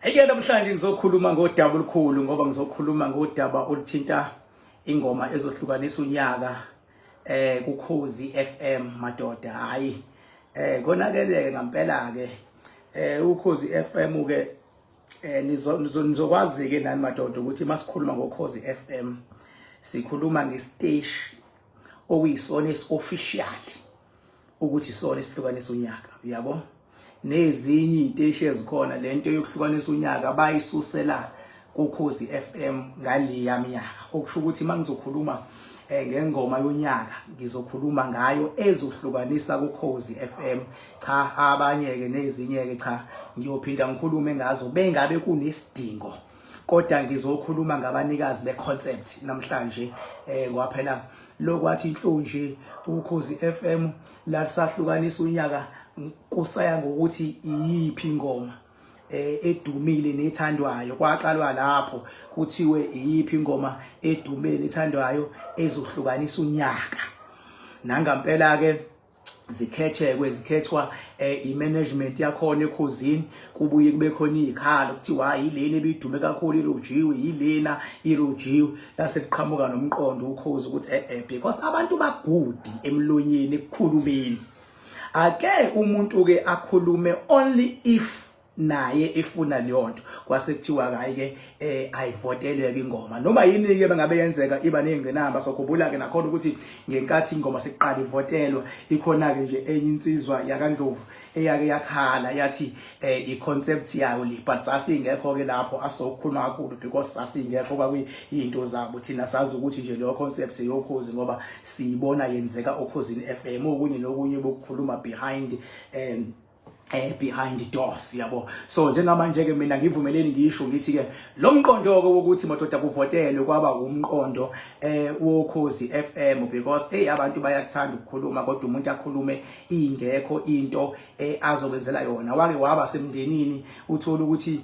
Eke namhlanje ngizokhuluma ngodaba olukhulu ngoba ngizokhuluma ngodaba oluthinta ingoma ezohlukanisa unyaka kuKhozi FM madoda. Hayi, konakeleke ngempela ke uKhozi FM ke. Nizokwazi ke nani madoda ukuthi masikhuluma ngoKhozi FM sikhuluma ngesiteshi okuyisona esi-official ukuthi isona esihlukanisa unyaka, uyabo. Nezinye iy'teshi ezikhona, lento yokuhlukanisa unyaka bayisusela kuKhozi FM ngaleya minyaka, okusho ukuthi uma ngizokhuluma ngengoma yonyaka ngizokhuluma ngayo ezohlukanisa kuKhozi FM. Cha, abanye-ke nezinye-ke cha, ngiyophinda ngikhulume ngazo bengabe kunesidingo, kodwa ngizokhuluma ngabanikazi be-concept namhlanje ngoba phela lokwathi inhlonje uKhozi FM la sahlukanisa unyaka kusaya ngokuthi iyiphi ingoma edumile nethandwayo. Kwaqalwa lapho kuthiwe iyiphi ingoma edumile nethandwayo ezohlukanisa unyaka. Nangampela ke zikhethekwe, zikhethwa i-management yakhona eKhozini, kubuye kube khona izikhala kuthiwa hayi, yilena ebidume kakhulu irojiwe, yilena irojiwe. Lase kuqhamuka nomqondo uKhozi ukuthi because abantu bagudi emlonyeni ekukhulumeni, ake umuntu ke akhulume only if naye efuna leyo nto. Kwase kuthiwa hayi ke, ayivotelwe ke ingoma noma yini ke bengabe yenzeka iba nezingqinamba. Sokhumbula ke nakhona ukuthi ngenkathi ingoma sekuqala ivotelwa, ikhona ke nje enye insizwa yakaNdlovu eyake yakhala yathi i-concept yayo le, but sasingekho ke lapho asokukhuluma kakhulu because sasingekho, kwakuyinto zabo. Thina sazi ukuthi nje leyo concept yoKhozi ngoba siyibona yenzeka oKhozini FM, okunye nokunye bokukhuluma behind the doors, yabo. So njengamanje ke mina ngivumeleni ngisho ngithi ke lo mqondo ke wokuthi madoda kuvotelwe kwaba umqondo woKhozi FM because hey, abantu bayakuthanda ukukhuluma, kodwa umuntu akhulume ingekho into azokwenzela yona. Wake waba semndenini, uthola ukuthi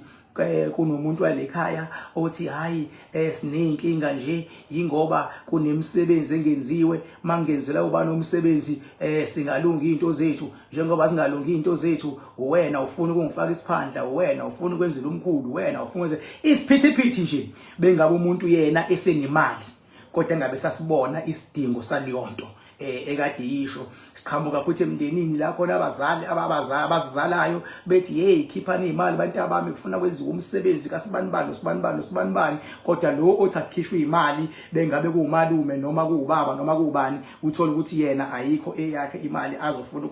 kunomuntu walekhaya othi hayi, sineyinkinga nje ingoba kunemisebenzi engenziwe, mangenzela ubani umsebenzi singalungi izinto zethu, njengoba singalungi izinto zethu wena ufuna ukungifaka isiphandla, wena ufuna ukwenzela umkhulu, wena ufuna ukwenza isiphithiphithi nje. Bengabe umuntu yena esenemali kodwa engabe sasibona isidingo saleyonto ekade yisho. Siqhamuka futhi emndenini la khona abazali ababazali abazizalayo bethi, "Hey, khiphani imali bantu abami, kufuna kwenziwe umsebenzi kasibanibani nosibanibani nosibanibani." Kodwa lo othi akukhishwe imali bengabe kuwumalume noma kuwubaba noma kuwubani, uthola ukuthi yena ayikho eyakhe imali azofuna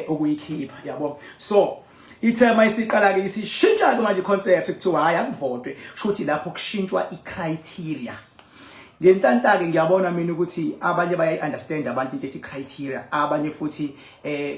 ukuyikhipha, yabo. So ithema isiqala ke isishintsha ke manje concept, kuthiwa hayi, akuvotwe. Shuthi lapho kushintshwa icriteria. Ngenhlanhla ke ngiyabona mina ukuthi abanye bayayi-understand abantu into ethi criteria, abanye futhi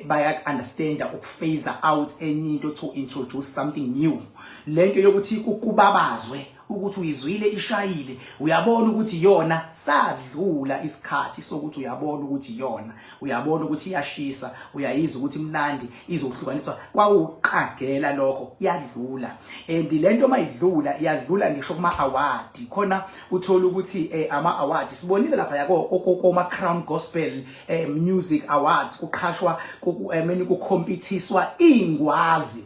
baya understand ukuphase out enye into to introduce something new. Lento yokuthi kukubabazwe ukuthi uyizwile ishayile, uyabona ukuthi yona, sadlula isikhathi sokuthi uyabona ukuthi yona, uyabona ukuthi iyashisa, uyayizwa ukuthi imnandi, izohlukaniswa. Kwawuqagela lokho, yadlula. And lento mayidlula iyadlula ngisho kuma award khona, uthola ukuthi ama award sibonile lapha yako koma Crown Gospel Music Awards, kuqhashwa meni kucompethiswa ingwazi,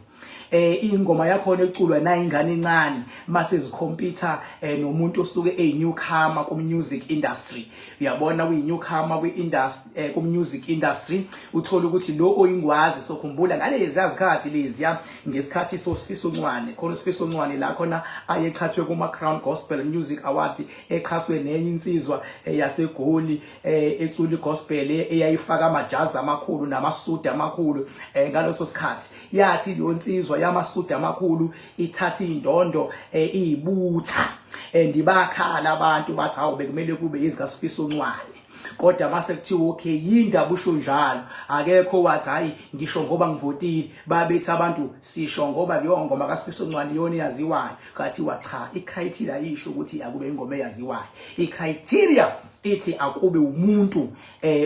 ingoma yakhona eculwa na ingane encane mase zikhompyutha nomuntu osuke eyi newcomer ku music industry. Uyabona, kuyi newcomer kwi industry, ku music industry, uthola ukuthi lo oyingwazi. Sokhumbula ngalezi yazikhathi leziya ngesikhathi soSifiso Ncwane khona, uSifiso Ncwane la khona ayeqhathwe kuma Crown Gospel Music Award, eqhaswe nenye insizwa yaseGoli ecula igospel eyayifaka amajazi amakhulu namasudi amakhulu ngaleso sikhathi. Yathi leyo nsizwa yamasudi amakhulu ithatha indondo iyibutha and bakhala abantu bathi, "Hawu, bekumele kube izikaSifiso Ncwane." Kodwa mase kuthiwa okay, yindaba usho njalo, akekho wathi hayi, ngisho ngoba ngivotile. Babethi abantu sisho ngoba leyo ngoma kaSifiso Ncwane iyona eyaziwayo. Kathiwa cha, icriteria isho ukuthi akube ingoma eyaziwayo, icriteria ithi akube umuntu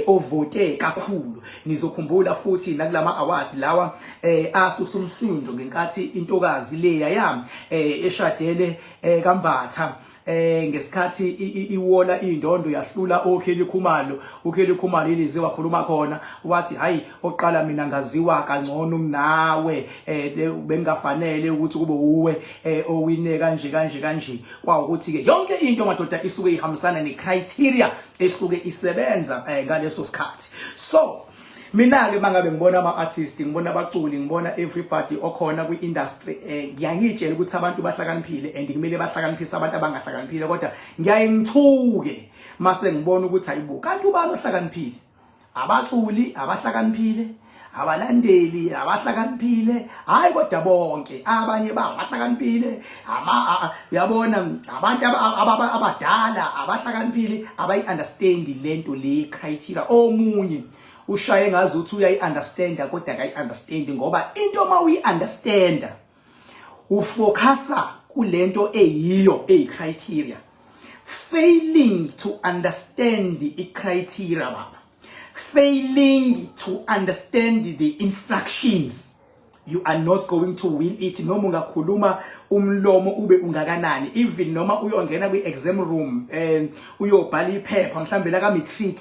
ovote kakhulu. Nizokhumbula futhi nakulama award lawa asusa umhlundo ngenkathi intokazi leya yami eshadele kaMbatha. Ngesikhathi iwola indondo yahlula oKelly Khumalo, uKelly Khumalo ilize wakhuluma khona wathi, "Hayi, oqala mina ngaziwa kangcono kunawe, bengafanele ukuthi kube uwe owine kanje kanje kanje." Kwawukuthi ke yonke into, madoda, isuke ihambisana necriteria esuke isebenza ngaleso sikhathi. So mina ke mangabe ngibona ama artists, ngibona abaculi, ngibona everybody okhona kwi industry, ngiyangitshela ukuthi abantu bahlakaniphile and kumele bahlakaniphise abantu abangahlakaniphile, kodwa ngiyaye ngithuke mase ngibona ukuthi hayibo, kanti ubani ohlakaniphile? Abaculi abahlakaniphile, abalandeli abahlakaniphile, hayi, kodwa bonke abanye bahlakaniphile. Ama uyabona, abantu abadala abahlakaniphile abayi understand lento le criteria. Omunye ushaye ngazi ukuthi uyayi understand, kodwa akayi understand, ngoba into uma uyi understand ufocusa kulento eyiyo eyi criteria. Failing to understand i criteria, baba, failing to understand the instructions, you are not going to win it, noma ungakhuluma umlomo ube ungakanani, even noma uyongena kwi-exam room uyobhala iphepha mhlambe la ka matric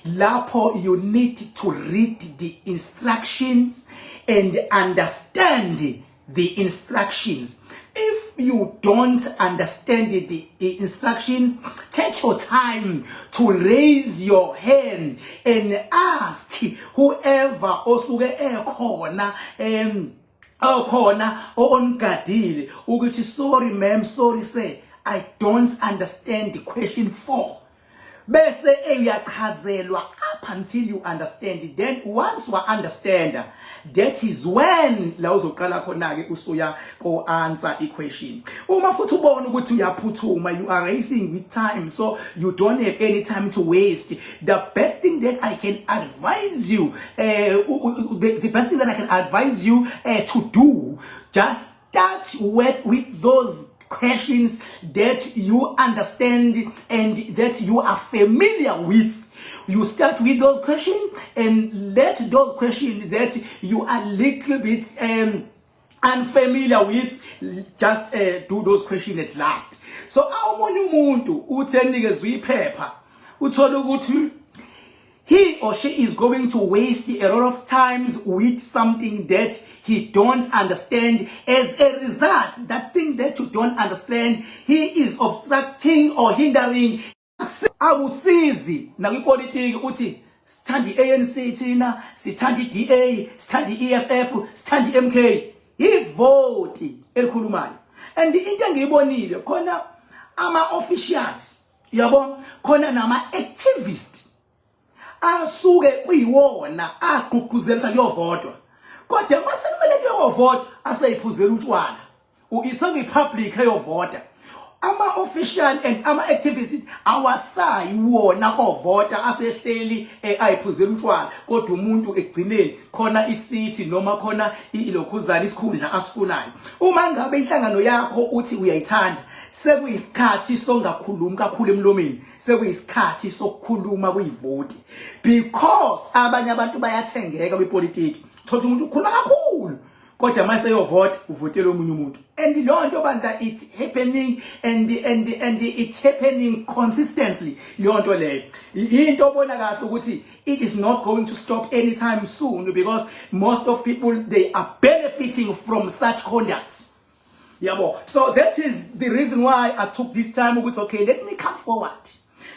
lapho. You need to read the instructions and understand the instructions. If you don't understand the instruction, take your time to raise your hand and ask whoever osuke ekhona okhona onigadile ukuthi, "Sorry ma'am, sorry sir, I don't understand question 4." Bese uyachazelwa up until you understand. Then once wa understand, that is when la uzoqala khona ke usuya ko answer i-question. Uma futhi ubona ukuthi uyaphuthuma, you are racing with time, so you don't have any time to waste, the best thing that I can advise you the best thing that I can advise you to do, just start with those questions that you understand and that you are familiar with. You start with those questions and let those questions that you are little bit unfamiliar with, just do those questions at last. So awumunye umuntu uthi enikezwe iphepha, uthola ukuthi he or she is going to waste a lot of times with something that he don't understand. As a result, that thing that you don't understand, he is obstructing or hindering. Akusizi nakwipolitiki uthi sithanda iANC thina, sithanda iDA, sithanda iEFF, sithanda iMK. Ivoti elikhulumayo. And into engiyibonile khona, ama officials, yabo, khona nama activists asuke kuyiwona agqugquzela kuyovotwa, kodwa mase kumele kuyovotwa aseyiphuzela utshwala. Isekuyi-public eyovota, ama-official and ama-activists awasayi wona kovota, asehleli ayiphuzela utshwala. Kodwa umuntu ekugcineni khona isithi noma khona ilokhuzana isikhundla asifunayo. Uma ngabe inhlangano yakho uthi uyayithanda, sekuyisikhathi songakhulumi kakhulu emlomeni, sekuyisikhathi sokukhuluma kuyivoti, because abanye abantu bayathengeka kwipolitiki. Thola umuntu ukhuluma kakhulu, kodwa mase eyovota uvotela omunye umuntu. And leyo nto bandla, it's happening and it's happening consistently. Leyo nto leyo into obona kahle ukuthi it is not going to stop anytime soon, because most of people, they are benefiting from such conduct, yabo. So that is the reason why I took this time ukuthi, okay, let me come forward,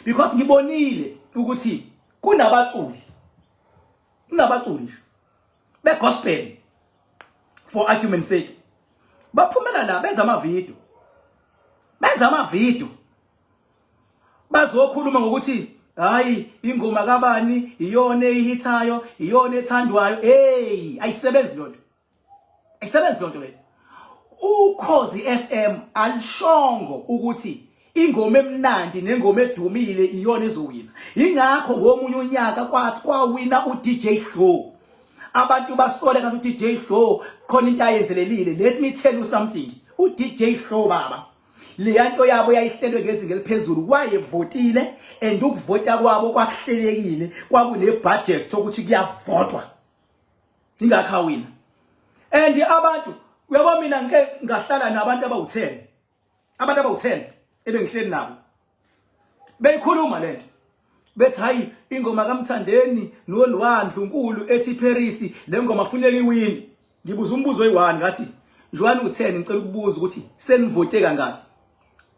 because ngibonile ukuthi kunabaculi nje begospel, for argument's sake, baphumela la benza amavideo bazokhuluma ngokuthi hayi, ingoma kabani iyona ehithayo, iyona ethandwayo. Hey, ayisebenzi lonto, ayisebenzi lonto leyo. Ukhozi FM alishongo ukuthi ingoma emnandi nengoma edumile iyona ezowina. Ingakho ngomunye unyaka kwathi kwawina uDJ Hlo, abantu basole ngathi uDJ Hlo khona into ayenzelelile. Let me tell you something, uDJ Hlo, baba, leya nto yabo yayihlelwe ngezinga eliphezulu. Wayevotile and ukuvota kwabo kwakuhlelekile, kwakune budget ukuthi kuyavotwa, ingakho awina. And abantu, uyabo, mina ngike ngahlala nabantu abawu10, abantu abawu10 Ebengihleli nabo beyikhuluma lento, bethi hayi, ingoma kaMthandeni noLwandle unkulu ethi Paris, le ngoma funeka iwini. Ngibuza umbuzo oyi-1, ngathi, "Joan u10, ngicela ukubuza ukuthi senivote kangaki?"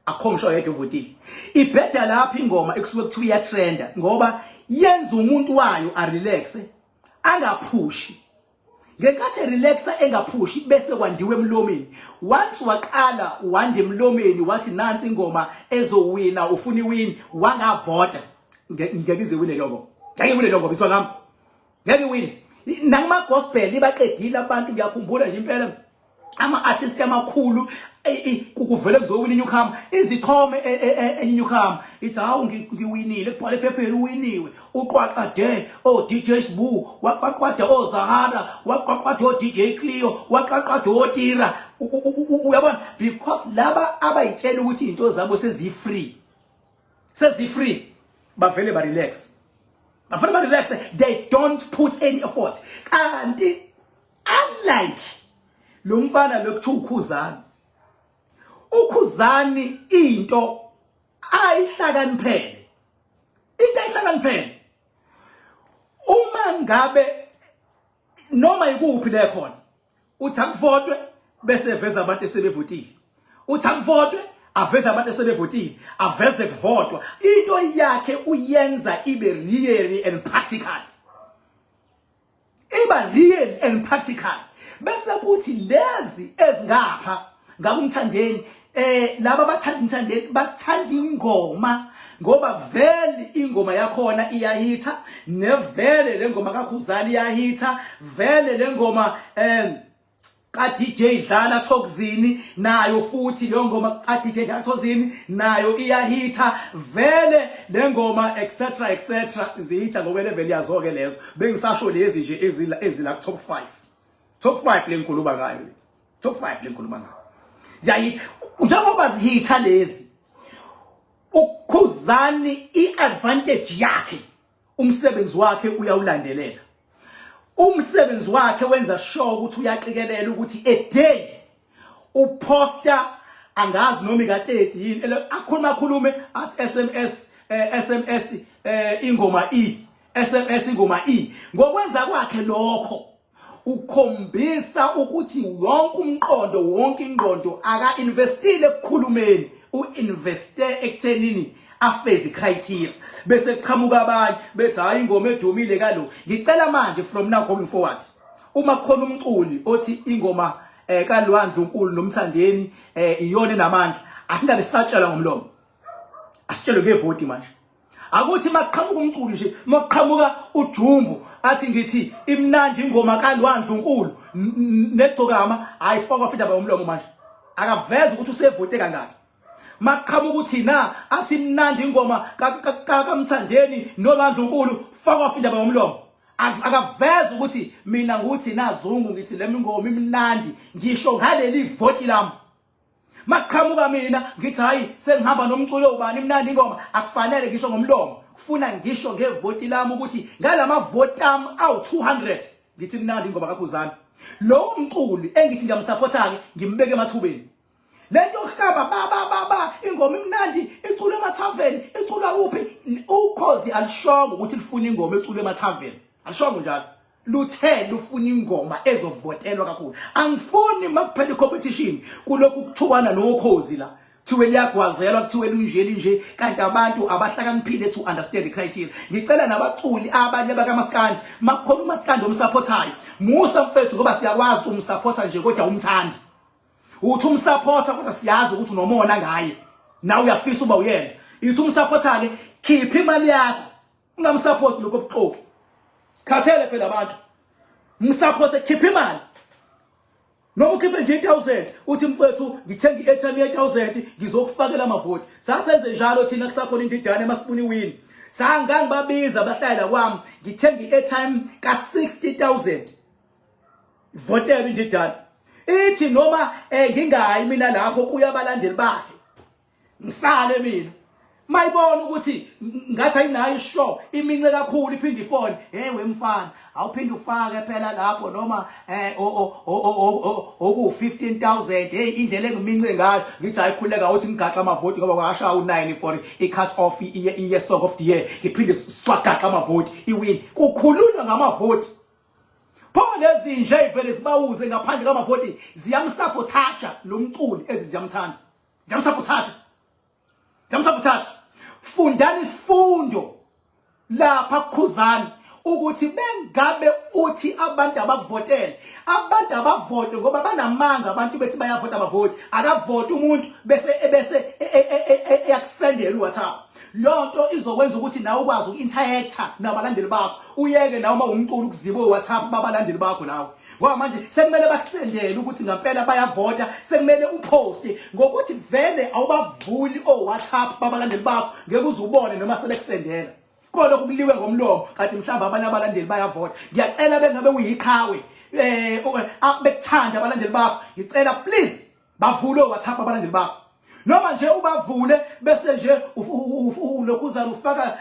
Akho ngisho yedwa uvotile. Ibheda lapha ingoma ekusuke kuthiwa iyatrenda, ngoba yenza umuntu wayo arelaxe, angaphushi. Ngenkathi relaxa, engaphushi, bese kwandiwe emlomeni. Once waqala wanda emlomeni, wathi nansi ingoma ezowina, ufuna iwin, wangavota, ngeke ize wine leyo ngoma, ngeke iwine leyo ngoma. Iswa ngami, ngeke iwine. Nakuma gospel ibaqedile abantu. Ngiyakhumbula nje impela ama-artist amakhulu kuvele kuzowina iNewcomer, izithome enye iNewcomer ithi, "Hawu, ngiwinile," kubhala ephepheni, uwiniwe. Uqwaqade o DJ Sbu, waqwaqwada oZahara, waqwaqwada o DJ Cleo, waqwaqwada oTira, uyabona, because laba abayitshela ukuthi izinto zabo sezi-free, sezi-free, bavele ba relax, bavele ba relax, they don't put any effort. Kanti unlike lo mfana lokuthiwa uKhuzani, uKhuzani into ayihlakaniphele, into ayihlakaniphele, uma ngabe noma ikuphi le khona uthi akuvotwe, bese eveza abantu esebevotile, uthi akuvotwe, aveze abantu esebevotile, aveze kuvotwa. Into yakhe uyenza ibe real and practical, iba real and practical. Bese kuthi lezi ezingapha ngakumthandeni, laba bathanda umthandeni, bathanda ingoma ngoba vele ingoma yakhona iyahitha, nevele le ngoma kaKhuzani iyahitha vele, le ngoma ka DJ Dlala Thokzini nayo futhi, leyo ngoma ka DJ Dlala Thokzini nayo iyahitha vele le ngoma, etc etc. Zihitha ngokwe level yazo ke lezo. Bengisasho lezi nje ezila top 5, top 5 lengikhuluma ngayo le, top 5 lengikhuluma ngayo ziyahitha. Njengoba zihitha lezi, uKhuzani iadvantage yakhe, umsebenzi wakhe uyawulandelela. Umsebenzi wakhe wenza sure ukuthi uyaqikelela ukuthi a day uposta, angazi noma ika30 yini, akhuluma akhulume athi SMS, SMS, ingoma E, SMS, ingoma E. Ngokwenza kwakhe lokho ukhombisa ukuthi wonke umqondo, wonke ingqondo aka investile ekukhulumeni, uinveste ekuthenini afeze criteria. Bese kuqhamuka abanye bethi, "Hayi, ingoma edumile kalo." Ngicela manje, from now going forward, uma kukhona umculi othi ingoma kaLwandle uNkulu noMthandeni iyona enamandla, asingabe sisatshelwa ngomlomo, asitshelwe ngevoti. Manje akuthi maqhamuka umculo nje, maqhamuka uJumbo athi, "Ngithi imnandi ingoma kaLwandle uNkulu negcokama," ayifakwa futhi indaba yomlomo. Manje akaveza ukuthi usevote kangaki. Maqhamuka ukuthi na athi imnandi ingoma kaMthandeni noLwandle uNkulu, fakwa futhi indaba yomlomo. Akaveza ukuthi mina nguthi nazungu, ngithi le ngoma imnandi, ngisho ngaleli voti lami. Maqhamuka mina ngithi, "Hayi, sengihamba nomculo ubani, imnandi ingoma," akufanele ngisho ngomlomo, kufuna ngisho ngevoti lami ukuthi ngalama voti ami awu 200 ngithi imnandi ingoma kaKhuzani. Lo mculi engithi ngiyamsupporta ke, ngimbeke emathubeni. Lento yokuhlaba ba ba ba ba, ingoma imnandi, iculwe emathaveni, iculwa kuphi, Ukhozi alishongo ukuthi lifuna ingoma eculwe emathaveni, alishongo njalo. Luthe lufuna ingoma ezovotelwa kakhulu. Angifuni makuphela icompetition kulokhu kuthukwana noKhozi la, kuthiwe liyagwazelwa, kuthiwe lunje linje, kanti abantu abahlakaniphile to understand the criteria. Ngicela nabaculi abanye bakamaskandi, makukhona umaskandi omsupportayo, musa mfethu, ngoba siyakwazi umsupporta nje kodwa umthandi, uthi umsupporta kodwa siyazi ukuthi unomona ngaye, nawe uyafisa uba uyena, ithi umsupporta ke, khipha imali yakho, ungamsupport lokho obuxoki. Sikhathele phela abantu. Msupport, khipha imali, noma ukhiphe nje 1000, uthi, "Mfethu, ngithenga i-airtime ye-1000, ngizokufakela amavoti." Sasenze njalo thina kusakhona indidane, masifuna iwin, sangangibabiza bahlala kwami, ngithenga i-airtime ka-60000, votela indidane. Ithi noma ngingayi mina lapho kuya abalandeli bakhe, ngisale mina. Mayibona ukuthi ngathi ayinayo ishow, imince kakhulu, iphinde ifone, hey wemfana, awuphinde ufake phela lapho noma oku 15,000. Hey, indlela engimince ngayo, ngithi ayikhuleka uthi ngigaxa amavoti ngoba kwashaya u9 for i cut off iye Song of the Year. Ngiphinde swagaxa amavoti, iwin. Kukhulunywa ngamavoti. Pho lezi nje ivele zibawuze ngaphandle kwamavoti, ziyamsabotage lo mculi ezi ziyamthanda, ziyamsabotage, ziyamsabotage. Fundani isifundo lapha kuKhuzani ukuthi bengabe uthi abantu abakuvotele, abantu abavote, ngoba banamanga abantu bethi bayavota, abavoti. Akavoti umuntu bese eyakusendela uWhatsApp. Lonto izokwenza ukuthi nawe ukwazi uku-interacta nabalandeli bakho, uyeke nawe uma umculo ukuziba uWhatsApp babalandeli bakho nawe, ngoba manje sekumele bakusendele ukuthi ngempela bayavota. Sekumele uposte ngokuthi vele awubavuli o-WhatsApp babalandeli bakho, ngeke uze ubone noma sebekusendela kodwa kuliwe ngomlomo, kanti mhlawumbe abanye abalandeli bayavota. Ngiyacela, bengabe uyiqhawe, bekuthanda abalandeli bakho, ngicela please bavule WhatsApp abalandeli bakho, noma nje ubavule bese nje lokhuzana ufaka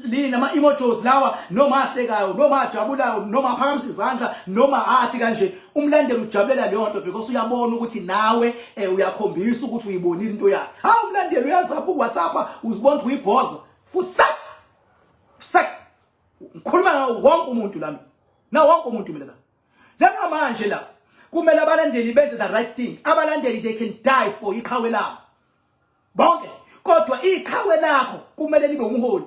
lina ama emojis lawa, noma ahlekayo, noma ajabulayo, noma aphakamisa izandla, noma athi kanje. Umlandeli ujabulela leyo nto because uyabona ukuthi nawe uyakhombisa ukuthi uyibonile into yakhe. Ha, umlandeli uyazapha ku WhatsApp, uzibona ukuthi uyibhoza fusak sak. Ngikhuluma nawo wonke umuntu lami, na wonke umuntu mina la. Njengamanje la kumele abalandeli benze the right thing. Abalandeli, they can die for iqhawe labo bonke, kodwa iqhawe lakho kumele libe umholi,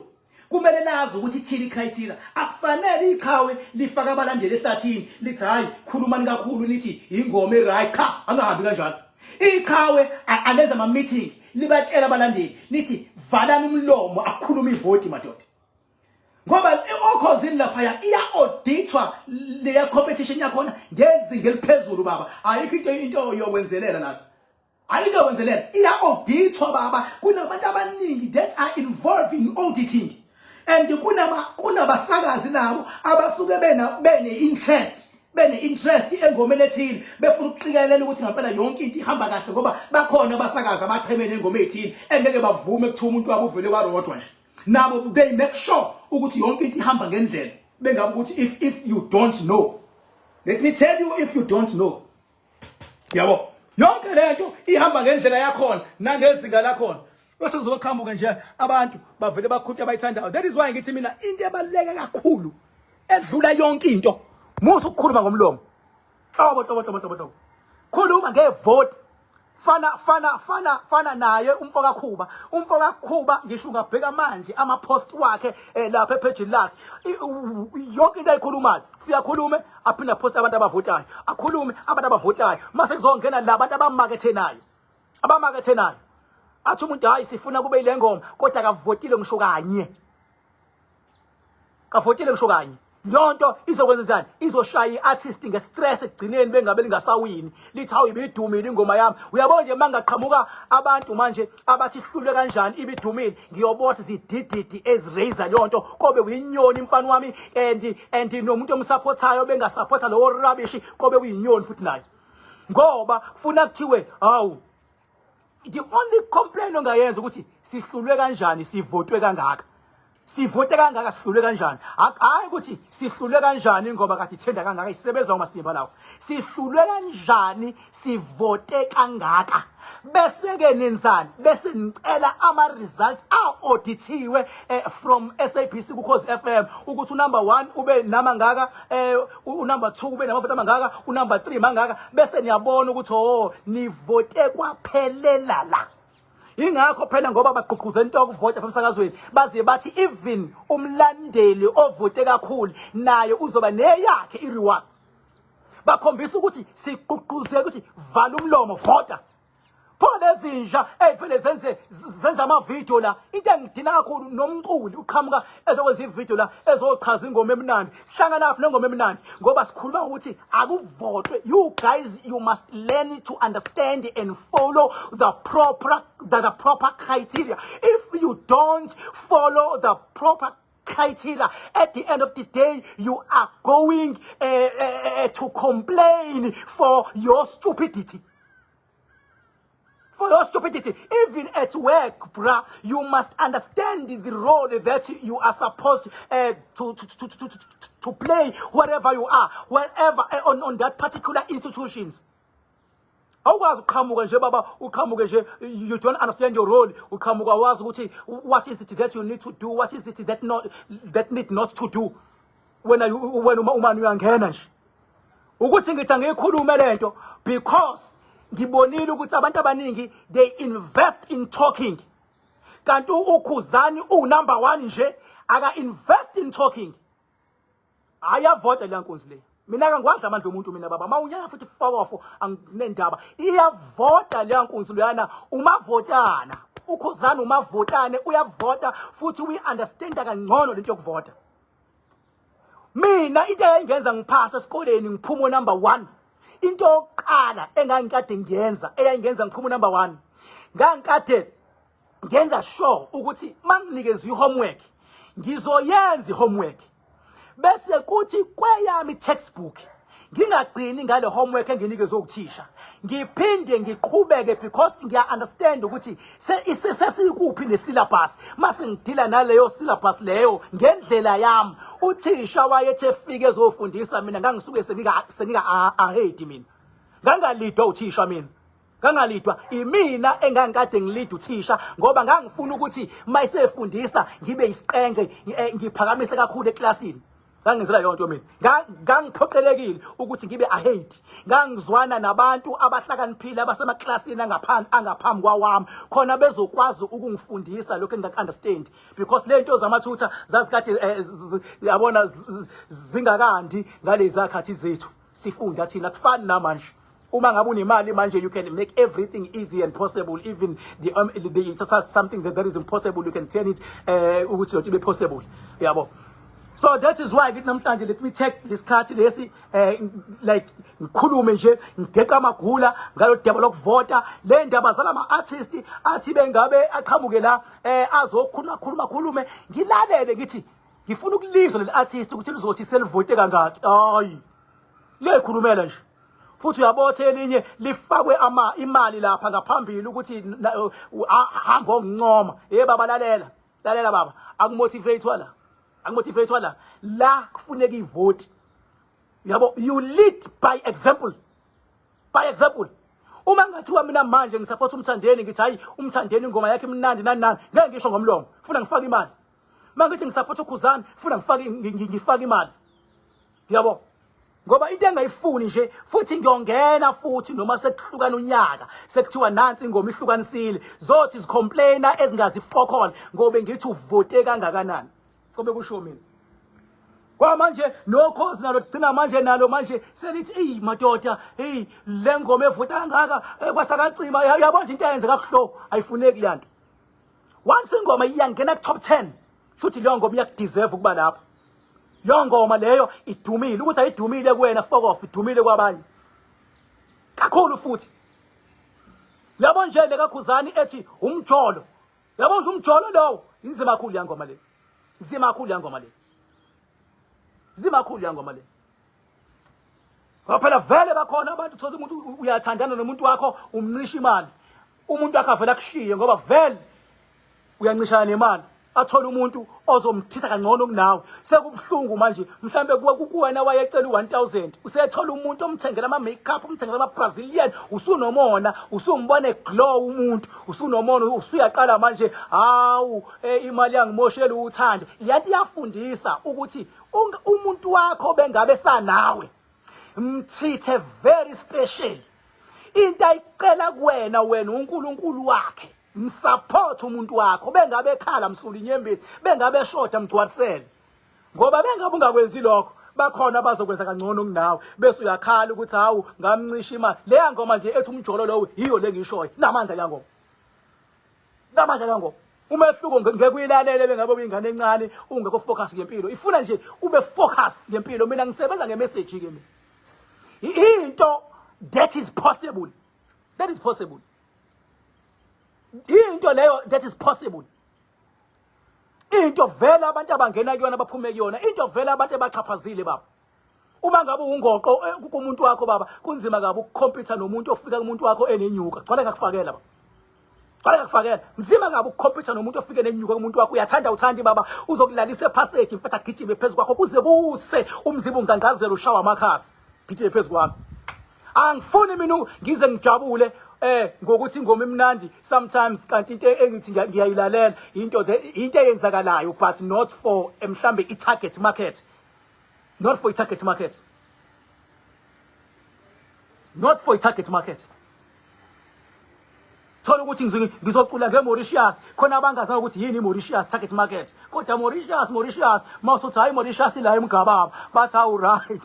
kumele lazi ukuthi ithini icriteria. Akufanele iqhawe lifake abalandeli ehlathini, lithi, "Hayi, khulumani kakhulu, nithi ingoma eright." Cha, angahambi kanjalo. Iqhawe alenza ama meeting, libatshela abalandeli, nithi, "Valani umlomo, akukhuluma ivoti, madoda," ngoba oKhozini laphaya iya-auditwa leya competition yakhona ngezinga eliphezulu, baba. Ayikho into yokwenzelela lapha, ayikho yokwenzelela, iya-auditwa, baba. Kunabantu abaningi that are involved in auditing and kunabasakazi nabo abasuke bena bene interest engomeni ethile, befuna ukuqikelela ukuthi ngempela yonke into ihamba kahle, ngoba bakhona abasakazi abachemene engoma ethile, engeke bavume kuthiwa umuntu wabo uvele warodwa nje. Nabo they make sure ukuthi yonke into ihamba ngendlela. Bengabe ukuthi if you don't know, let me tell you, if you don't know, yabo, yonke lento ihamba ngendlela yakhona nangezinga lakhona, bese kuzoqhamuka nje abantu bavele bakhuthe abayithandayo. That is why ngithi mina into ebaluleke kakhulu edlula yonke into, musa ukukhuluma ngomlomo, hlobo hlobo hlobo hlobo hlobo. Khuluma ngevote. Fana fana fana fana naye umfo kaKhuba, umfo kaKhuba. Ngisho ungabheka manje ama post wakhe lapha epage lakhe, yonke into ayikhulumayo, uyakhulume aphinde post abantu abavotayo, akhulume abantu abavotayo. Mase kuzongena labantu abamakethe nayo, abamakethe nayo, athi umuntu, "Hayi, sifuna kube ile ngoma," kodwa akavotile ngisho kanye, kavotile ngisho kanye. Lonto izokwenza njani? Izoshaya i-artist nge-stress ekugcineni, bengabe lingasawini, lithi, "Hawu, ibidumile ingoma yami." Uyabona nje, mangaqhamuka abantu manje abathi ihlulwe kanjani, ibidumile, ngiyobotha zidididi eziraise leyo nto, kobe uyinyoni mfana wami. And nomuntu omsupportayo bengasupporta lowo rubbish, kobe uyinyoni futhi naye, ngoba kufuna kuthiwe, hawu. The only complaint ongayenza ukuthi sihlulwe kanjani, sivotwe kangaka, sivote kangaka, sihlulwe kanjani? Hayi ukuthi sihlulwe kanjani ngoba kade ithenda kangaka, isebenza ngomasimba lawo. Sihlulwe kanjani, sivote kangaka? Bese ke nenzani? Bese nicela ama results a-audithiwe from SABC kuKhozi FM ukuthi unumber 1 ube namangaka, unumber 2 ube namavoti amangaka, unumber 3 mangaka, bese niyabona ukuthi, oh, nivote kwaphelela la. Ingakho phela, ngoba bagqugquzela into yokuvota emsakazweni, baze bathi even umlandeli ovote kakhulu naye uzoba neyakhe i-reward. Bakhombisa ukuthi sigqugquzela ukuthi vala umlomo, vota. Pho lezinja ey'vele zenze amavidiyo la, into engidina kakhulu, nomculi uqhamuka ezokwenza ividiyo la, ezochaza ingoma emnandi. Sihlanganaphi nengoma emnandi? Ngoba sikhuluma ukuthi akuvotwe. You guys, you must learn to understand and follow the proper criteria. If you don't follow the proper criteria, at the end of the day you are going to complain for your stupidity. For your stupidity. Even at work, bruh, you must understand the role that you are supposed to play wherever you are, wherever on that particular institutions. Awukwazi uqhamuka nje, baba, uqhamuke nje, you don't understand your role. Uqhamuka wazi ukuthi what is it that you need to do, what is it that not that need not to do. Wena wena uma uyangena nje ukuthi ngithi angiyikhulume lento because ngibonile ukuthi abantu abaningi, they invest in talking, kanti uKhuzani u-number 1 nje, aka invest in talking. Ayavota le nkunzi le. Mina kangikwadla amandla omuntu mina, baba. Mawunyanya futhi, fokofo, anginendaba. Iyavota le nkunzi leyana, umavotana uKhuzani, umavotane, uyavota futhi we understand kangcono lento yokuvota. Mina into eyayingenza ngiphase esikoleni, ngiphume number 1, into yokuqala engangikade ngiyenza eyayingenza ngiphume number 1, ngangikade ngenza sure ukuthi manginikezwe i-homework, ngizoyenza i-homework, bese kuthi kweyami textbook ngingagcini ngale homework enginikezwe uthisha, ngiphinde ngiqhubeke because ngiya understand ukuthi sesikuphi ne-syllabus. Mase ngidila naleyo syllabus leyo ngendlela yami. Uthisha wayethe efike ezofundisa, mina ngangisuke senika ahead. Mina ngangalidwa uthisha, mina ngangalidwa imina engangikade ngilida uthisha, ngoba ngangifuna ukuthi mayisefundisa ngibe isiqenge, ngiphakamise kakhulu eklasini. Ngangenzela leyo nto mina. Ngangiphoqelekile ukuthi ngibe ahead. Ngangizwana nabantu abahlakaniphile abasemaklasini angaphansi, angaphambi kwawami, khona bezokwazi ukungifundisa lokho engingaku-understand, because le nto zamathutha zazikade yabona, zingakandi ngalezi zakhathi zethu sifunda thina. Kufani namanje, uma ngabe unemali manje, you can make everything easy and possible. Even the something that is impossible, you can turn it ukuthi yonke ibe possible, yabo. So that is why ngithi namhlanje, let me take lesikhathi lesi, like ngikhulume nje, ngigeqa amagula ngalo daba lokuvota, le ndaba zalama artist athi bengabe aqhamuke la, azokhuluma, khuluma, khulume, ngilalele. Ngithi ngifuna ukulizwa leli artist ukuthi lizothi selivote kangaki. Hayi, liyayikhulumela nje futhi uyabotha elinye lifakwe ama imali lapha ngaphambili ukuthi hamba ongincoma. Hey baba, lalela, lalela baba, akumotivate la, akumotivate la. La kufuneka ivoti, yabo. You lead by example, by example. Uma ngathiwa mina manje ngisupport uMthandeni, ngithi hayi, uMthandeni ingoma yakhe imnandi, nani nani, ngeke ngisho ngomlomo, funa ngifake imali. Uma ngithi ngisupport uKhuzani, funa ngifake imali, yabo, ngoba into engayifuni nje futhi ngiyongena futhi noma sekuhlukana unyaka, sekuthiwa nansi ingoma ihlukanisile, zothi zicomplaina ezingazi fokol, ngoba ngithi uvote kangakanani, ngoba kusho mina. Kwamanje nokhozi nalo gcina manje, nalo manje selithi, "Ey madoda, hey, le ngoma evota kangaka, kwasakacima." Yabo nje into eyenzeka kuhlo, ayifuneki le nto. Once ingoma iyangena ku top 10, futhi leyo ngoma iyakudeserve ukuba lapho. Leyo ngoma leyo idumile. Ukuthi ayidumile kuwena, fuck off, idumile kwabanye kakhulu futhi. Yabo nje le kaKhuzani ethi "Umjolo", yabo nje "Umjolo" lowo, inzima kakhulu yangoma le, inzima kakhulu yangoma le, inzima kakhulu yangoma le, ngoba phela vele bakhona abantu, thola umuntu uyathandana nomuntu wakho, umncisha imali, umuntu wakho avela akushiye ngoba vele uyancishana nemali, athole umuntu ozomthitha kangcono kunawe. Sekubuhlungu manje. Mhlambe kuwena wayecela u1000, usethola umuntu omthengela ama-makeup, umthengela ama-Brazilian, usunomona, usumbone glow umuntu, usunomona, usuyaqala manje, hawu, imali yangimoshela uthando. Yanti iyafundisa ukuthi umuntu wakho bengabe sanawe, mthithe very special. Into ayicela kuwena, wena uNkulunkulu wakhe. Msupport umuntu wakho, bengabe ekhala, msula inyembezi, bengabe eshoda, mgcwalisele, ngoba bengabe ungakwenzi lokho, bakhona abazokwenza kangcono kunawe, bese uyakhala ukuthi hawu, ngamncisha imali. Leya ngoma nje ethi "Umjolo" lowo, yiyo le ngishoyo, namandla leya ngoma, namandla leya ngoma. Umehluko, ngeke uyilalele bengabe uyingane encane, ungekho focus ngempilo. Ifuna nje ube focus ngempilo. Mina ngisebenza ngemessage ke mina, into that is possible, that is possible, into leyo that is possible, into vele abantu abangena kuyona baphume kuyona, into vele abantu abaxhaphazile, baba. Uma ngabe ungoqo kumuntu wakho, baba, kunzima kabi ukucompete nomuntu ofika kumuntu wakho enenyuka. Gcwale ngakufakela, baba. Gcwala ngakufakela. Nzima kabi ukukhompyutha nomuntu ofike nenyuka kumuntu wakho. Uyathanda uthandi baba uzokulalisa ephasage mfethu agijime phezu kwakho kuze kuse umzimba ungangazela ushawa amakhasi. Gijime phezu kwakho. Angifuni mina ngize ngijabule ngokuthi ingoma imnandi sometimes kanti into engithi ngiyayilalela into eyenzakalayo but not for mhlambe i-target market. Not for i-target market. Not for i-target market. Thola ukuthi ngizocula ngeMauritius khona abangazayo ukuthi yini iMauritius target market kodwa Mauritius Mauritius mawusothi hayi Mauritius ila emgababa bathi awu right.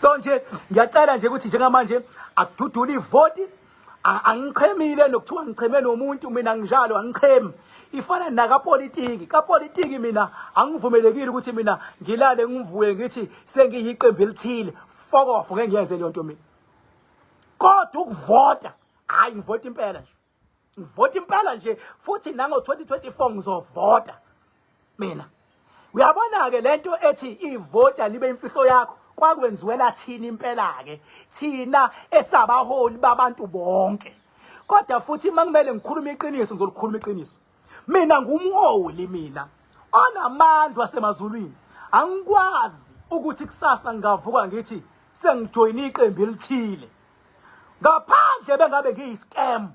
So nje ngiyacela nje ukuthi njengamanje akududule ivoti angichemile nokuthiwa ngicheme nomuntu mina nginjalo angichemi ifana nakapolitiki kapolitiki mina angivumelekile ukuthi mina ngilale ngivuke ngithi sengiyiqembu elithile fuck off ngeke ngiyenze leyo nto mina kodwa ukuvota hayi ngivota impela nje ngivota impela nje futhi nango 2024 ngizovota mina uyabona ke lento ethi ivota libe imfihlo yakho kwakwenziwela thina impela ke thina esabaholi babantu bonke kodwa futhi makumele ngikhulume iqiniso ngizolikhuluma iqiniso mina ngumholi mina onamandla asemazulwini angikwazi ukuthi kusasa ngingavuka ngithi sengijoyina iqembu elithile ngaphandle bengabe ngiyi-scam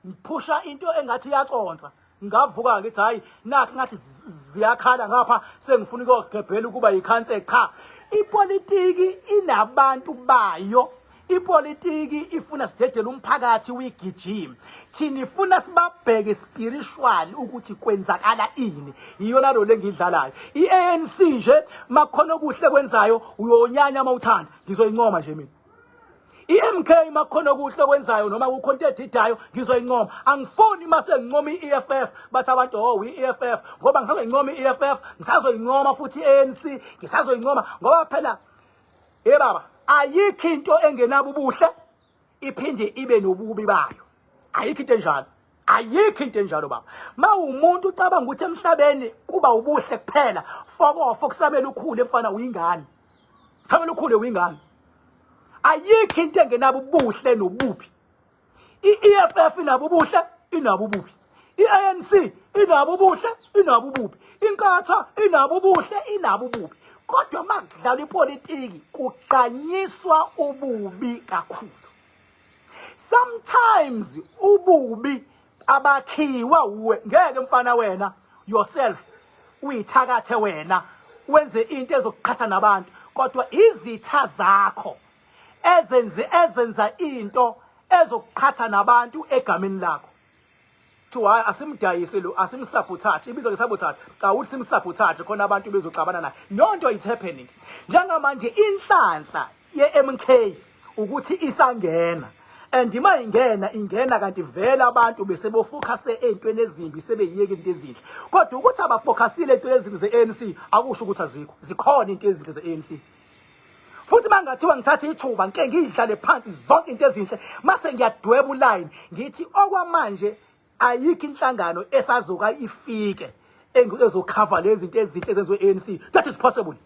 ngiphusha into engathi iyaconsa ngavuka ngithi hayi nakho ngathi ziyakhala ngapha sengifuna ukuyogebhela ukuba yikhansela cha ipolitiki inabantu bayo ipolitiki ifuna sidedele umphakathi uyigijime thina ifuna sibabheke spiritual ukuthi kwenzakala ini iyona role engidlalayo iANC nje makhona okuhle kwenzayo uyonyanya uma uthanda ngizoyincoma nje mina iMK makhona okuhle okwenzayo noma kukho into edidayo ngizoyincoma angifuni uma sengincoma i-EFF bathi abantu oh i-EFF ngoba ngisazoyincoma i-EFF ngisazoyincoma futhi i-ANC ngisazoyincoma ngoba phela hey baba ayikho into engenabo ubuhle iphinde ibe nobubi bayo ayikho into enjalo ayikho into enjalo baba mawumuntu ucabanga ukuthi emhlabeni kuba ubuhle kuphela fokofo kusamele ukhule mfana uyingane kusamele ukhule uyingane ayikho into engenabo ubuhle nobubi i-EFF inabo ubuhle inabo ububi i-ANC inabo ubuhle inabo ububi inkatha inabo ubuhle inabo ububi kodwa makudlalwa ipolitiki kugqanyiswa ububi kakhulu sometimes ububi abakhiwa uwe ngeke mfana wena yourself uyithakathe wena wenze into ezokuqhatha nabantu kodwa izitha zakho ezenze ezenza into ezokuqhatha nabantu egameni lakho kuthiwa hayi asimdayise lo asimsabotage ibizwa ngesabotage cha uthi simsabotage khona abantu bezoxabana naye nonto it's happening njengamanje inhlanhla ye-MK ukuthi isangena and ima ingena ingena kanti vele abantu bese bofocuse ey'ntweni ezimbi sebeyiyeka into ezinhle kodwa ukuthi abafocusile ey'ntweni ezimbi ze-ANC akusho ukuthi azikho zikhona into ezinhle ze-ANC futhi mangathiwa ngithatha ithuba ngike ngiyidlale phansi zonke into ezinhle mase ngiyadweba uline ngithi okwamanje ayikho inhlangano esazoka ifike ezokhava lezi zinto ezinhle ezenziwe ANC that is possible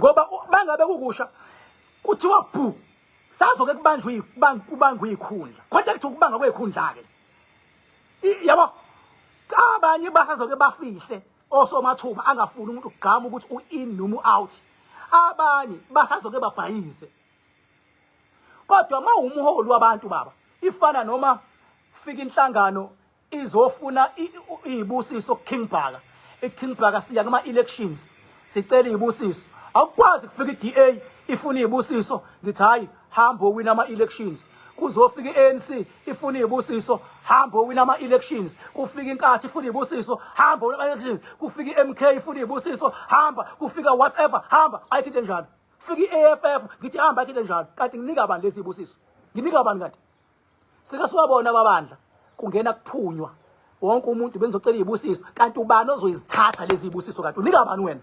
ngoba bangabe kukusha kuthiwa bhu sazoke kubanjwe kubangwe ikhundla kodwa kuthi ukubanga kwekhundla ke yabo abanye basazoke bafihle osomathuba angafuni umuntu ukugqama ukuthi u-in noma u-out abanye basazoke babhayize kodwa uma umholi wabantu baba ifana noma fika inhlangano izofuna izibusiso kuKing Bhaka iKing Bhaka siya kuma elections sicela izibusiso awukwazi kufika iDA ifuna izibusiso ngithi hayi hamba owina ama elections kuzofika iANC ifuna izibusiso hamba owina ama elections kufika inkathi ifuna izibusiso hamba owina ama elections kufika iMK ifuna izibusiso hamba kufika whatever hamba ayikho into enjalo kufika iAFF ngithi hamba ayikho into enjalo kanti nginika bani lezi zibusiso nginika bani kanti Sike siwabona amabandla kungena kuphunywa wonke umuntu benzocela izibusiso kanti ubani ozoyizithatha lezi zibusiso kanti unika bani wena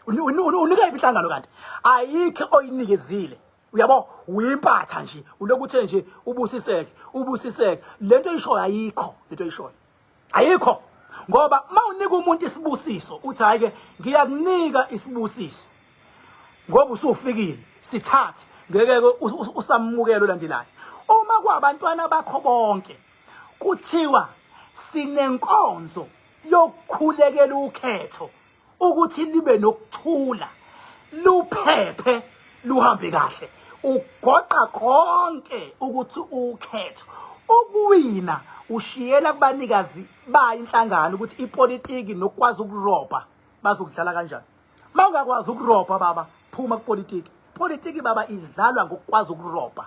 unika iphi inhlangano kanti ayikho oyinikezile uyabo uyimpatha nje ulokuthe nje ubusiseke ubusiseke lento oyishoyo ayikho lento oyishoyo ayikho ngoba mawunika umuntu isibusiso uthi hayi ke ngiyakunika isibusiso Ngoba usufikile, sithathe, ngeke usamukele olandelayo. Uma kwabantwana bakho bonke kuthiwa sinenkonzo yokukhulekela ukhetho ukuthi libe nokuthula, luphephe, luhambe kahle, ugoqa konke ukuthi ukhetho ukuwina ushiyela kubanikazi bayo inhlangano ukuthi ipolitiki nokwazi ukurobha bazokudlala kanjani. Mawungakwazi ukurobha baba, phuma kupolitiki. Politiki baba idlalwa ngokukwazi ukurobha.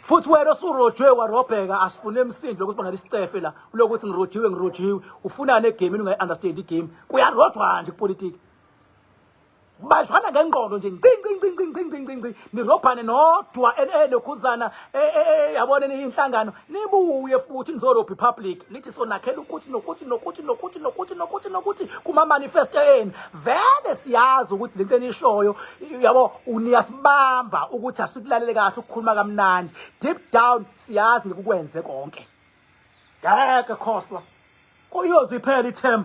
Futhi wena osurojwe warobheka, asifune emsindo lokuthi bangalisicefe la ulokuthi ngirojiwe ngirojiwe, ufunani egamini ungayi-understand igame. Kuyarojwa nje kupolitiki, badlana ngengqondo nje, nci nci nci nci nci nci nci nci, nirobhane nodwa elokhuzana yabona niyinhlangano, nibuye futhi nizorobha ipublic, nithi sonakhela ukuthi nokuthi nokuthi nokuthi nokuthi nokuthi nokuthi kuma-manifesto enu. Vele siyazi ukuthi lento enishoyo, yabo, niyasibamba ukuthi asikulalele kahle ukukhuluma kamnandi. Deep down siyazi ngikukwenze konke. Ngeke khohlwa, kuyoze iphele iterm.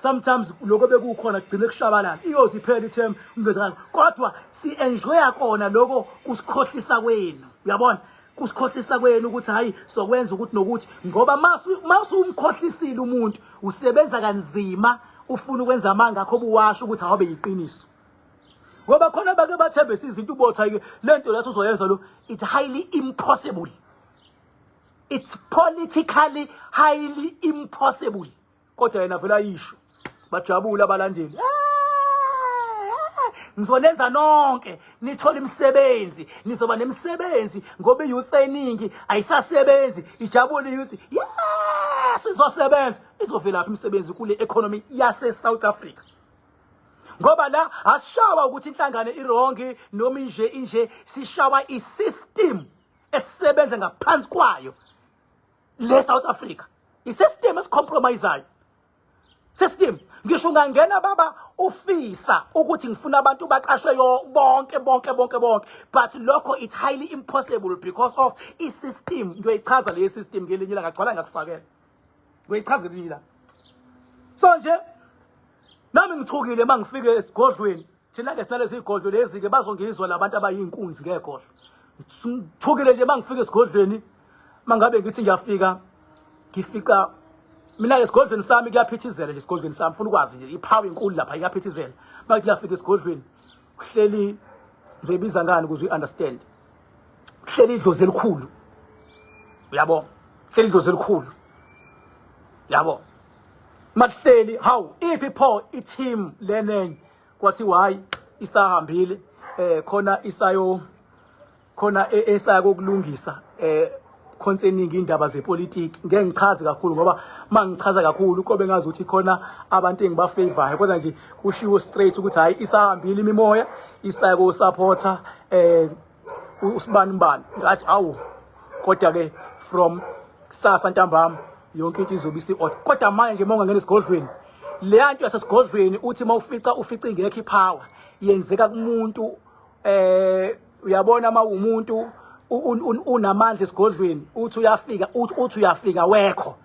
Sometimes lokho bekukhona kugcine kushabalala, iyoze iphele iterm umvezakalo, kodwa si-enjoya kona lokho kusikhohlisa kwenu, uyabona, kusikhohlisa kwenu ukuthi hayi, sokwenza ukuthi nokuthi, ngoba masumkhohlisile umuntu usebenza kanzima, ufuna ukwenza amanga akho obuwasho ukuthi awabe yiqiniso, ngoba khona bake bathembisa izinto, ubotha ke lento lathi uzoyenza lo, it's highly impossible, it's politically highly impossible, kodwa yena vele ayisho, bajabule abalandeli, ngizonenza nonke nithole imisebenzi, nizoba nemisebenzi ngoba i-youth eningi ayisasebenzi. Ijabule i-youth, yes, izosebenza. Izovelaphi imisebenzi kule economy yase South Africa? Ngoba la asishawa ukuthi inhlangano i-wrong noma inje inje, sishawa i-system esisebenza ngaphansi kwayo le South Africa, i-system esicompromisayo system. Ngisho ungangena baba ufisa ukuthi ngifuna abantu baqashwe yo bonke bonke bonke bonke, but lokho it's highly impossible because of i-system. Ngiyoyichaza le system ngelinye ilanga, gcwala ngakufakela, ngiyoyichaza ngelinye ilanga. So nje nami ngithukile uma ngifike esigodlweni, thina-ke sinalezi iy'godlo lezi-ke, bazongizwa labantu abayiy'nkunzi ngegodlo. Ngithukile nje uma ngifike esigodlweni, uma ngabe ngithi ngiyafika, ngifika mina-ke esigodlweni sami kuyaphithizela nje. Esigodlweni sami, funa ukwazi nje, iphawu inkulu lapha, iyaphithizela. Uma ngithi ngiyafika esigodlweni, kuhleli, ngizoyibiza ngani ukuze uyi-understand, kuhleli idlozi elikhulu, uyabo, kuhleli idlozi elikhulu, yabo. Mahleli, hawu, iphi pho i-team lenenye? Kwathiwa hayi, isahambile, khona isayo khona esaya kokulungisa concerning indaba zepolitiki. Ngeke ngichaze kakhulu, ngoba mangichaza kakhulu kobe ngazi ukuthi khona abantu engibafavorayo, kodwa nje kushiwo straight ukuthi hayi, isahambile imimoya, isaya ko supporter usibani bani. Ngathi awu, kodwa ke from kusasa ntambama yonke into izobe isi-order. Kodwa manje uma ungangena esigodlweni, leya nto yasesigodlweni uthi uma ufica, ufica ingekho ipower, yenzeka kumuntu, uyabona, uma umuntu unamandla esigodlweni, uthi uyafika, uthi uyafika wekho,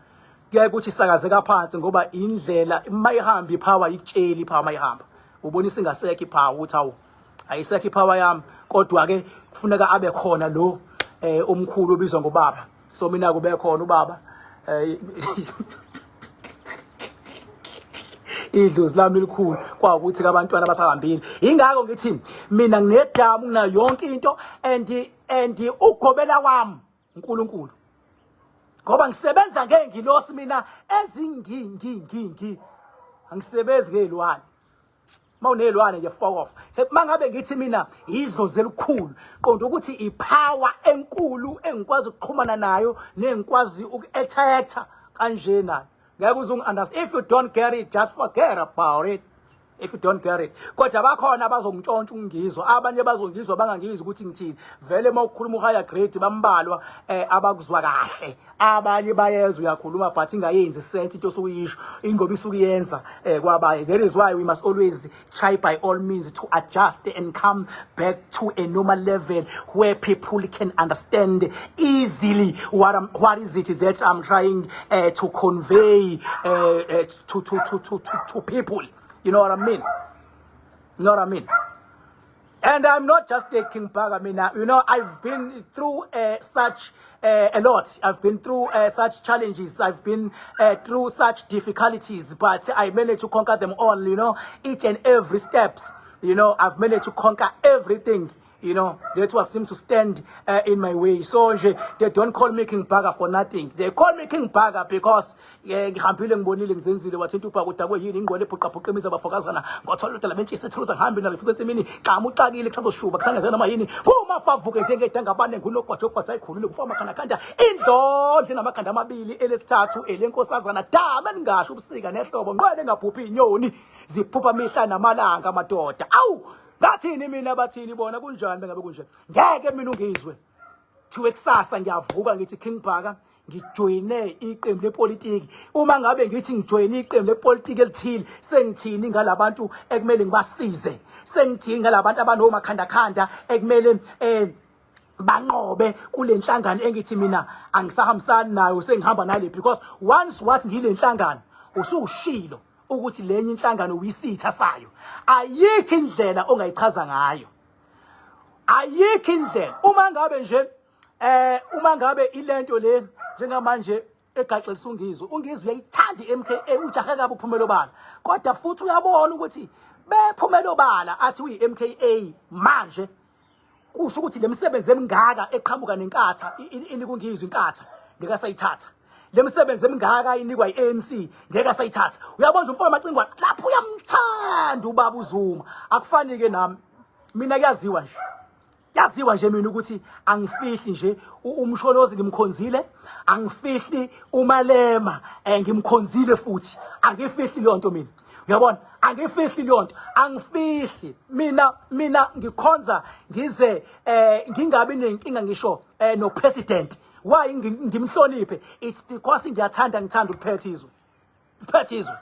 kuyaye kuthi isakazeka phansi, ngoba indlela mayihamba ipower ikutsheli ipower mayihamba, ubona isingasekho ipower, ukuthi awu, ayisekho ipower yami. Kodwa ke kufuneka abe khona lo omkhulu obizwa ngobaba. So mina kube khona ubaba, idlozi lami elikhulu, kwawukuthi abantwana basahambile. Ingakho ngithi mina nginedamu, nginayo yonke into, and ugobela wami uNkulunkulu, ngoba ngisebenza ngeengilosi mina ezingi ngi ngi ngi, angisebenzi ngezilwane. Mawunezilwane nje, fuck off. Mangabe ngithi mina idlozi elikhulu, qonda ukuthi ipower enkulu engikwazi ukuxhumana nayo nengikwazi uku-attracta kanje nayo. Ngeke uze ungi-understand. If you don't get it, just forget about it, if you don't get it. Kodwa bakhona abazongintshontsha ukungizwa, abanye bazongizwa bangangizwa ukuthi ngithini. Vele uma ukhuluma uhigher grade, bambalwa abakuzwa kahle. Abanye bayezwa uyakhuluma, but ingayenzi sense into osukuyisho, ingoba isukuyenza kwabanye. That is why we must always try by all means to adjust and come back to a normal level where people can understand easily what is it that I'm trying to convey to people, you know what I mean? You know what I mean? And I'm not just a King Bhaka. I mean, I've been through such a lot. I've been through such challenges. I've been through such difficulties, but I managed to conquer them all, each and every steps. I've managed to conquer everything that what seems to stand in my way. So nje, they don't call me King Bhaka for nothing. They call me King Bhaka because ngihambile, ngibonile, ngizenzile. Wathinta ubhaka, udakwe yini ingqwele ebhuqabhuqa imizi abafokazana, ngothola udala mentshisi ethuluza, ngihambe nalo futhi ensimini, xama uxakile kusazoshuba kusangeze noma yini, kumafavuke njengedangabane, ngunogwaja ogwaja ayikhulule kufa amakhandakhanda, indlondlo enamakhanda amabili, elesithathu elenkosazana, dama elingasho ubusika nehlobo, nqwele engaphuphi inyoni ziphupha mihla namalanga. Madoda, awu, ngathini mina, bathini bona, kunjani bengabe kunje? Ngeke mina ungizwe thiwe kusasa ngiyavuka ngithi King Bhaka ngijoyine iqembu lepolitiki. Uma ngabe ngithi ngijoyine iqembu lepolitiki elithile, sengithini ngalabantu ekumele ngibasize? Sengithini ngalabantu abanomakhandakhanda ekumele banqobe kule nhlangano engithi mina angisahambisani nayo, sengihamba nale? Because once wathi ngile nhlangano, usushilo ukuthi lenye inhlangano uyisitha sayo. Ayikho indlela ongayichaza ngayo, ayikho indlela. Uma ngabe nje uma ngabe ilento le njengamanje egaxelisa uNgizwe, uNgizwe uyayithanda iMKA, ujahe kabi uphumela obala, kodwa futhi uyabona ukuthi bephumela obala athi uyi-MKA manje, kusho ukuthi lemisebenzi emingaka eqhamuka neNkatha inika uNgizwe, iNkatha ngeke asayithatha. Lemisebenzi emingaka inikwa i-ANC ngeke asayithatha. Uyabona nje umfowethu Macingwane lapho uyamthanda ubaba uZuma. Akufani ke nami, mina kuyaziwa nje, yaziwa nje mina ukuthi angifihli nje. UMsholozi ngimkhonzile, angifihli. UMalema ngimkhonzile futhi, angifihli leyo nto mina. Uyabona, angifihli leyo nto, angifihli mina. Mina ngikhonza ngize ngingabi nenkinga ngisho no president. Why ngimhloniphe? It's because ngiyathanda, ngithanda ukuphetha izwe, uphethe izwe.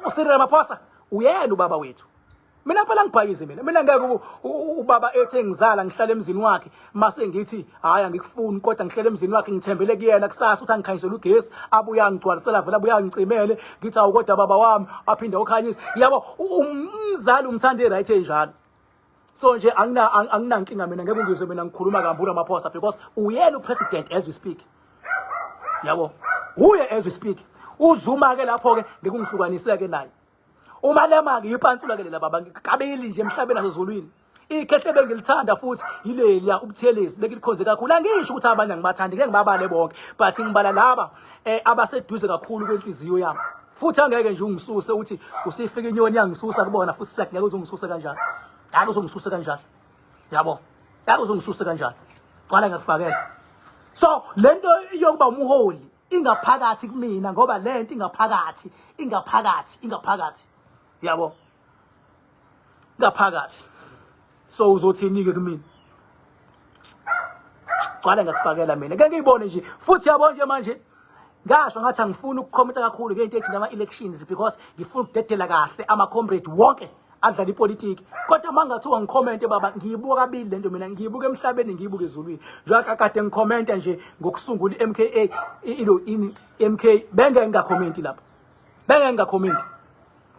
UCyril Ramaphosa uyena ubaba wethu. Mina phela ngibhayize mina, mina ngeke ubaba ethe ngizala ngihlala emzini wakhe mase ngithi hayi, angikufuni, kodwa ngihlele emzini wakhe, ngithembele kuyena kusasa ukuthi angikhanyisele ugesi, abuye angigcwalisela vele, abuye angicimele, ngithi awu kodwa baba wami, aphinde ukhanyise. Yabo, umzali umthanda right enjalo. So nje anginankinga mina, ngeke ungizwe mina ngikhuluma kambi uRamaphosa because uyena upresident as we speak. Yabo, uye as we speak. UZuma ke lapho ke ngeke ungihlukanise ke naye. UMalema ke ipansula ke lela baba kabili nje emhlabeni nasezulwini. Ikhehle bengilithanda futhi yileliya uButhelezi, bekilikhonze kakhulu. Angisho ukuthi abanye angibathandi, ngeke ngibabale bonke, but ngibala laba abaseduze kakhulu kwenhliziyo yami. Futhi angeke nje ungisuse ukuthi usifika inyoni yangisusa kubona futhi sek, ngeke uzongisuse kanjalo, ngeke uzongisuse kanjalo. Yabo, ngeke uzongisuse kanjalo, qala ngakufakela. So lento yokuba umholi ingaphakathi kumina, ngoba lento ingaphakathi, ingaphakathi, ingaphakathi. Yabo, ngaphakathi. So uzothini ke kumina? Gcwala ngakufakela mina, ngeke ngiyibone nje futhi. Yabo nje manje ngasho ngathi angifuni ukukhomenta kakhulu ngento ethi nama-elections because ngifuna ukudedela kahle ama-comrade wonke adlala ipolitiki, kodwa uma ngathiwa ngikhomente baba, ngiyibuka kabili lento mina, ngiyibuka emhlabeni, ngiyibuka ezulwini. Njengoba kade ngikhomenta nje ngokusungula i-MKA, ilo ini MK, bengeke ngingakhomenti lapho, bengeke ngingakhomenti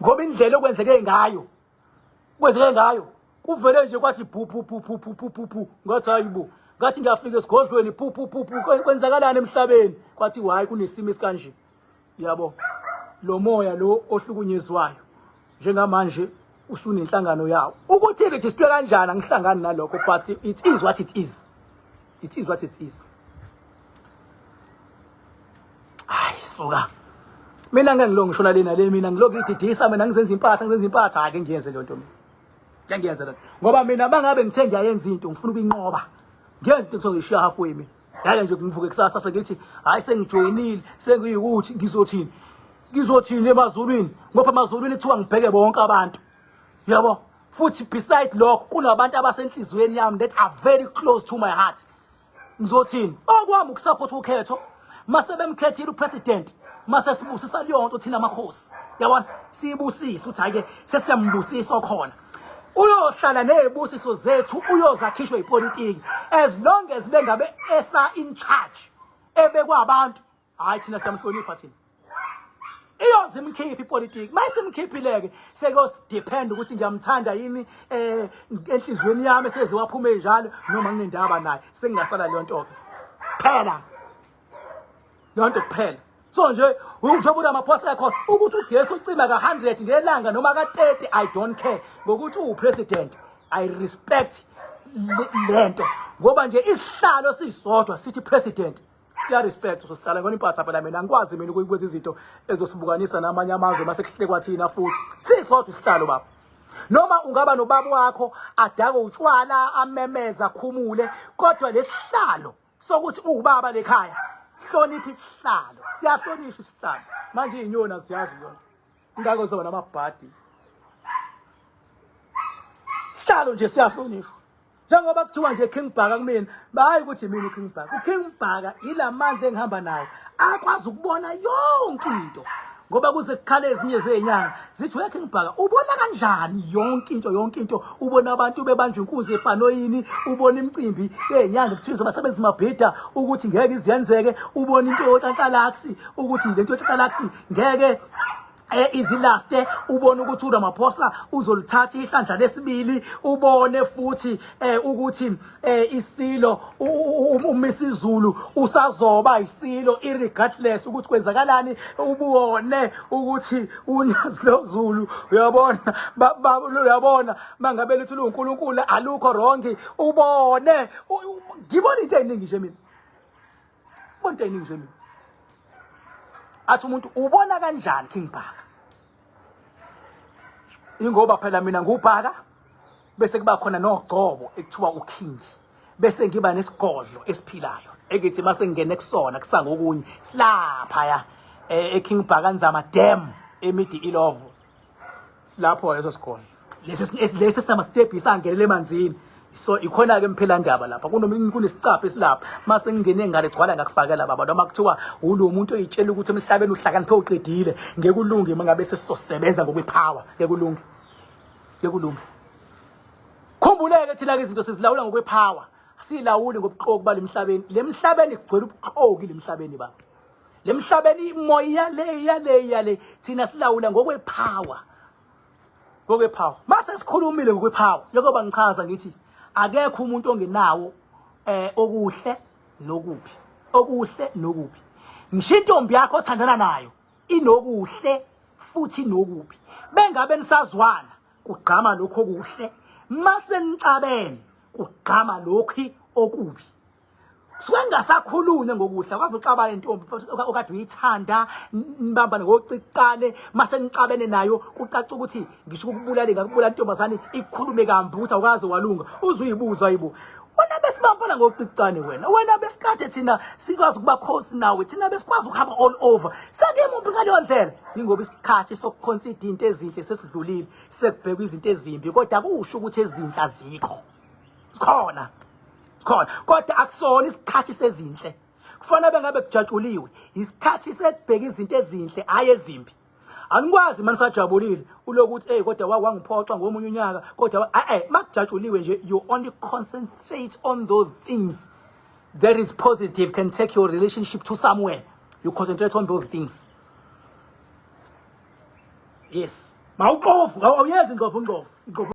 ngoba indlela okwenzeke ngayo, kwenzeke ngayo, kuvele nje kwathi phu phu phu phu phu phu phu phu, ngathi hayibo, ngathi ngiyafika esigodlweni, phu phu phu phu, kwenzakalani emhlabeni? Kwathi hayi, kunesimo esikanje. Yabo, lo moya lo ohlukunyezwayo njengamanje usunenhlangano yawo, ukuthi irejistwe kanjani angihlangani nalokho, but it is what it is, it is what it is. Hayi suka, mina ngeke ngilo ngishona lena le, mina ngilokhu ngididisa, mina ngizenza impatha, ngizenza impatha. Ake ngiyenze leyo nto mina, ngeke ngiyenze leyo, ngoba mina bangabe ngithe ngiyayenza into, ngifuna ukuyinqoba. Ngiyenza into kuthiwa ngishiya halfway mina. Ngeke nje ngivuke kusasa sengithi hayi, sengijoyinile, sengiyikuthi ngizothini, ngizothini emazulwini? Ngoba emazulwini kuthiwa ngibheke bonke abantu. Yabo, futhi beside lokho kunabantu abasenhliziyweni yami that are very close to my heart. Ngizothini? Okwami ukusupport ukhetho mase bemkhethile upresident, mase sibusisa leyo nto thina amakhosi. Yabona, siyibusise ukuthi hayi ke, sesiyambusisa okhona, uyohlala nezibusiso zethu, uyozakhishwa ipolitiki as long as bengabe esa in charge ebekwa abantu. Hayi, thina siyamhlonipha thina. Iyoze imkhiphe ipolitiki. Mayisimkhiphile-ke sekuyodepend ukuthi ngiyamthanda yini enhliziyweni yami eseze waphuma enjalo noma nginendaba naye. Sengingasala leyo nto-ke phela, leyo nto kuphela. So nje njengoba uRamaphosa ekhona, ukuthi ugesi ucima ka-100 ngelanga noma ka-30, I don't care ngokuthi uwu-president. I respect lento ngoba nje isihlalo sisodwa sithi president siya respect. So sihlala ngona impatha phela. Mina angikwazi mina ukwenza izinto ezosibukanisa namanye amazwe mase kuhlekwa thina futhi. Sisodwa isihlalo, baba. Noma ungaba nobaba wakho adake utshwala, amemeza, akhumule, kodwa lesihlalo sokuthi uwubaba lekhaya, hlonipha isihlalo. Siyahlonishwa isihlalo. Manje izinyoni aziyazi yona ingakho zona amabhadi. Sihlalo nje siyahlonishwa, njengoba kuthiwa nje King Bhaka kumina. Hayi ukuthi mina uKing Bhaka, uKing Bhaka ilamandla engihamba nawo akwazi ukubona yonke into, ngoba kuze kukhale ezinye zezinyanga zithi, "We King Bhaka, ubona kanjani yonke into, yonke into? Ubona abantu bebanjwa inkunzi ebhanoyini, ubona imicimbi yezinyanga kuthiwa basebenza mabhida ukuthi ngeke iziyenzeke, ubona into yotantalaks ukuthi lento yotantalaks ngeke izilaste, ubone ukuthi uRamaphosa uzolithatha ihlandla lesibili, ubone futhi ukuthi isilo uMisizulu usazoba isilo irregardless ukuthi kwenzakalani, ubone ukuthi uNyazi loZulu, uyabona, uyabona mangabe lithi uNkulunkulu alukho wrong, ubone." Ngibona into eziningi nje mina, bona into eziningi nje mina. Athi umuntu, "Ubona kanjani, King Bhaka?" Ingoba phela mina ngubhaka, bese kuba khona nogcobo ekuthiwa uking, bese ngiba nesigodlo esiphilayo ekithi mase ngingene kusona kusangokunye silapha ya eKing Bhaka Nzama Dam emidi Ilovo. Silapho leso sigodlo lesi esinama-step angenele emanzini. So ikhona ke mphela ndaba lapha kunesicapha esilapha mase ngingene ngale gcwala ngakufakela, baba. Noma kuthiwa ulo muntu oyitshela ukuthi emhlabeni uhlakaniphe, uqedile, ngeke ulunge mangabe sesizosebenza ngokwepower. Ngeke ulunge, ngeke ulunge. Khumbuleke thina ke izinto sizilawula ngokwepower, asilawuli ngobuxoki balemhlabeni. Lemhlabeni kugcwele ubuxoki lemhlabeni, baba. Lemhlabeni imoya le yale yale. Thina silawula ngokwepower, ngokwepower. Mase sikhulumile ngokwepower, njengoba ngichaza ngithi akekho umuntu ongenawo okuhle nokubi, okuhle nokubi. Ngisho intombi yakho othandana nayo inokuhle futhi nokubi. Bengabe nisazwana, kugqama lokho okuhle. Mase nixabene, kugqama lokhu okubi. Suke ngingasakhulunywe ngokuhle. Akwazi uxabana intombi okade uyithanda, nibambane ngocicane, mase nixabene nayo kucaca ukuthi ngisho ukubulala ingakubulala intombazane, ikukhulume kambi ukuthi awukaze walunga. Uze uyibuza, "Ayibo wena, besibambana ngocicane, wena besikade thina sikwazi ukuba khosi nawe, thina besikwazi ukuhamba all over, seke mumbi ngaleyo ndlela?" Ingoba isikhathi sokuconsider into ezinhle sesidlulile, sekubhekwa izinto ezimbi. Kodwa kusho ukuthi ezinhle azikho, sikhona, sikhona, kodwa akusona isikhathi sezinhle. Kufanele bengabe kujatshuliwe, isikhathi sekubheka izinto ezinhle, hayi ezimbi. Anikwazi manje sajabulile ulokuthi, "Hey, kodwa wangiphoxa ngomunye unyaka." Kodwa makujatshuliwe nje, you only concentrate on those things that is positive, can take your relationship to somewhere. You concentrate on those things. Yes, mawuxovu awuyenzi ingxovu ingxovu ingxovu.